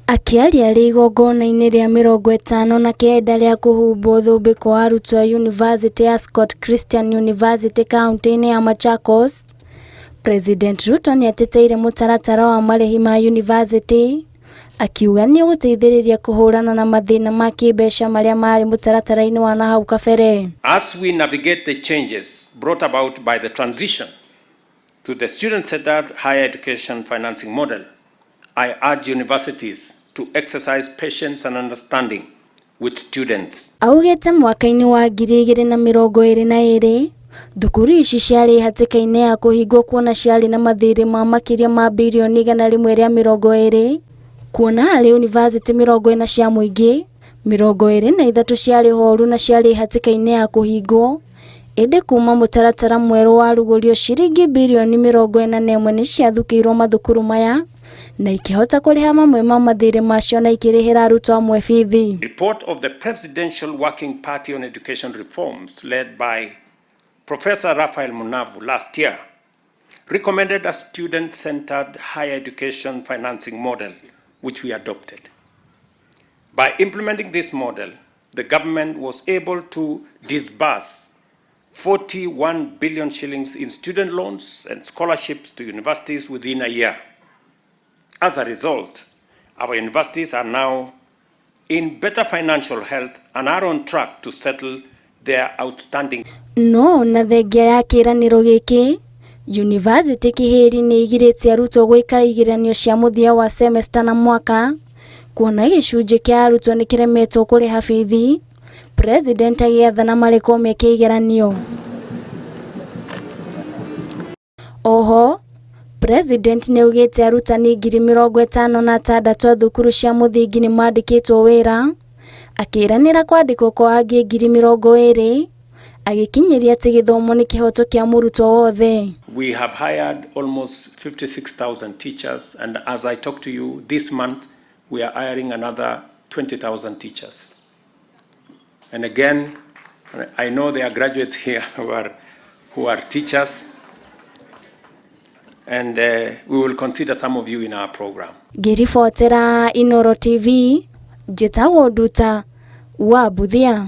Akĩaria arĩ igongona-inĩ rĩa 59 rĩa kũhumbwo thũmbĩ kwa arutwo a yunivasĩtĩ ya Scott Christian University kaunti-inĩ ya Machakos, President Ruto nĩ ateteire mũtaratara wa marĩhi ma yunivasĩtĩ, akiuga nĩ ũgũteithĩrĩria kũhũrana na mathĩna ma kĩmbeca marĩa marĩ mũtaratara-inĩ wa nahau kabere. As we navigate the changes brought about by the transition to the student-centered higher education financing model, I urge universities to exercise patience and understanding with students. Augĩte mwaka-inĩ wa 2022, thukuru ici ciarĩ hatĩka-inĩ ya kũhingwo kuona ciarĩ na mathirĩ ma makĩria ma birioni 120, kuona harĩ yunivasĩtĩ 40 cia mũingĩ, 23 ciarĩ horu na ciarĩ hatĩka-inĩ ya kũhingwo, ĩndĩ kuma mũtaratara mwerũ warugũrio ciringi birioni 41 nĩ ciathukĩirwo mathukuru maya na ikĩhota kũrĩha mamwe ma mathirĩ macio na ikĩrĩhĩra arutwo amwe bithi. Report of the Presidential Working Party on Education Reforms led by Professor Raphael Munavu last year recommended a student-centered higher education financing model, which we adopted. By implementing this model, the government was able to disburse 41 billion shillings in student loans and scholarships to universities within a year. As a result, our universities are now in better financial health and are on track to settle their outstanding. No na thengia ya kĩranĩro gĩkĩ, Yunivasĩtĩ Kĩhĩri nĩ ĩgirĩtie arutwo gwĩka igeranio cia mũthia wa semester na mwaka, kuona gĩcunjĩ kĩa arutwo nĩ kĩremetwo kũrĩha bithi, President agĩathana marekwo meke igeranio. Oho, President nĩ augĩte arutani 56,000 a thukuru cia mũthingi nĩ mandĩkĩtwo wĩra, akĩranĩra kwandĩkwo kwa angĩ 20,000, agĩkinyĩria atĩ gĩthomo nĩ kĩhoto kĩa mũrutwo wothe. We have hired almost 56,000 teachers, and as I talk to you this month, we are hiring another 20,000 teachers. And again, I know there are graduates here who are teachers, and we will consider some of you in our program. Ngĩribotera Inoro TV, njĩtagwo Nduta wa Mbuthia.